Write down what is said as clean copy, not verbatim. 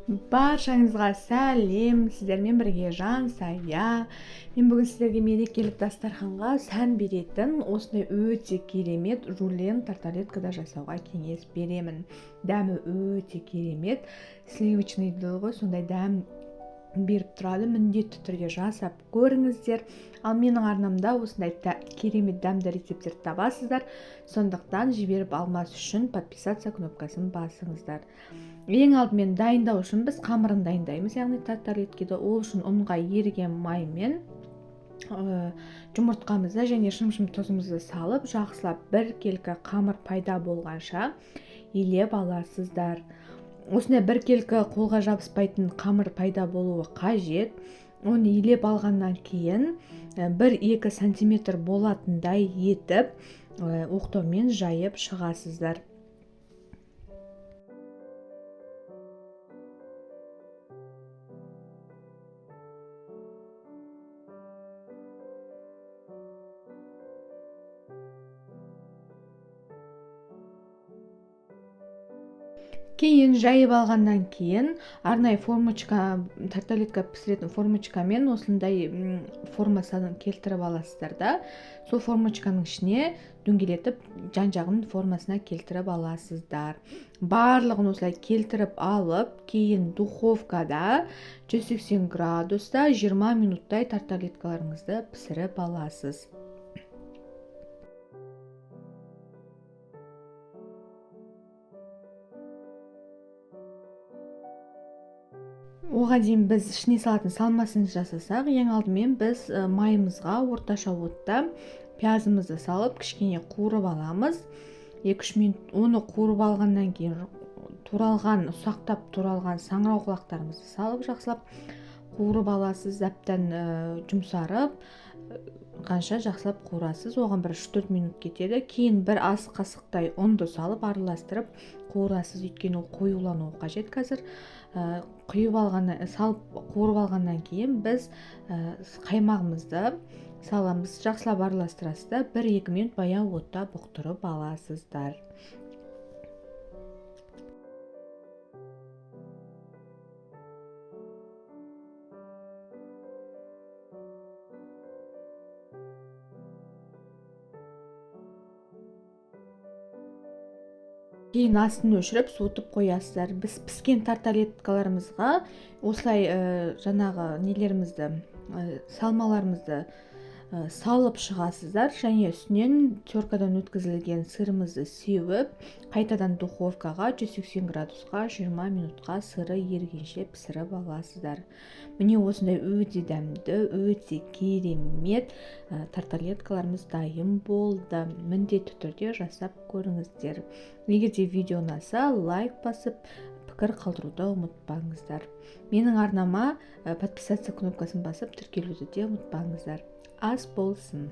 Баршаңызға сәлем, сіздермен бірге Жансая. Мен бүгін сіздерге мерекелік дастарханға сән беретін осындай өте керемет жулен тарталеткада жасауға кеңес беремін. Дәмі өте керемет, сливочный дейді ғой, сондай дәм беріп тұрады. Міндетті түрде жасап көріңіздер. Ал менің арнамда осындай керемет дәмді рецепттерді табасыздар. Сондықтан жіберіп алмас үшін подписаться кнопкасын басыңыздар. Ең алдымен дайындау үшін біз қамырын дайындаймыз, яғни тарталеткеді. Ол үшін ұнға еріген маймен жұмыртқамызды және шымшым тұзымызды салып, жақсылап біркелкі қамыр пайда болғанша илеп аласыздар. Осындай біркелкі қолға жабыспайтын қамыр пайда болуы қажет. Оны илеп алғаннан кейін 1-2 сантиметр болатындай етіп оқтаумен жайып шығасыздар. Кейін жайып алғаннан кейін арнайы формочка, тарталетка пісіретін формочкамен осындай формасын келтіріп аласыздар да, сол формочканың ішіне дөңгелетіп жан-жағын формасына келтіріп аласыздар. Барлығын осылай келтіріп алып, кейін духовкада 180 градуста 20 минуттай тарталеткаларыңызды пісіріп аласыз. Оған дейін біз ішіне салатын салмасын жасасақ, ең алдымен біз майымызға орташа отта пиязымызды салып, кішкене қуырып аламыз. 2-3 минут оны қуырып алғаннан кейін туралған, ұсақтап туралған саңырауқұлақтарымызды салып, жақсылап қуырып аласыз. Әбден жұмсарып, қанша жақсылап қуырасыз. Оған бір 3-4 минут кетеді. Кейін бір ас қасықтай ұнды салып, араластырып қуырасыз. Өйткені ол қоюлануы қажет қазір. Құйып алғаннан, салып қуырып алғаннан кейін біз қаймағымызды саламыз. Жақсылап араластырасыз да, 1-2 минут баяу отта бұқтырып аласыздар. Кейін астын өшіріп, суытып қоясыздар. Біз піскен тарталеткаларымызға осылай жаңағы нелерімізді, салмаларымызды салып шығасыздар және үстінен теркадан өткізілген сырымызды сеуіп, қайтадан духовкаға 180 градусқа 20 минутқа сыры ерігенше пісіріп аласыздар. Міне осындай өте дәмді, өте керемет тарталеткаларымыз дайын болды. Міндетті түрде жасап көріңіздер. Егер де видео ұнаса, лайк басып, пікір қалдыруды ұмытпаңыздар. Менің арнама подписаться кнопкасын басып, тіркелуді де ұмытпаңыздар. Ас болсын.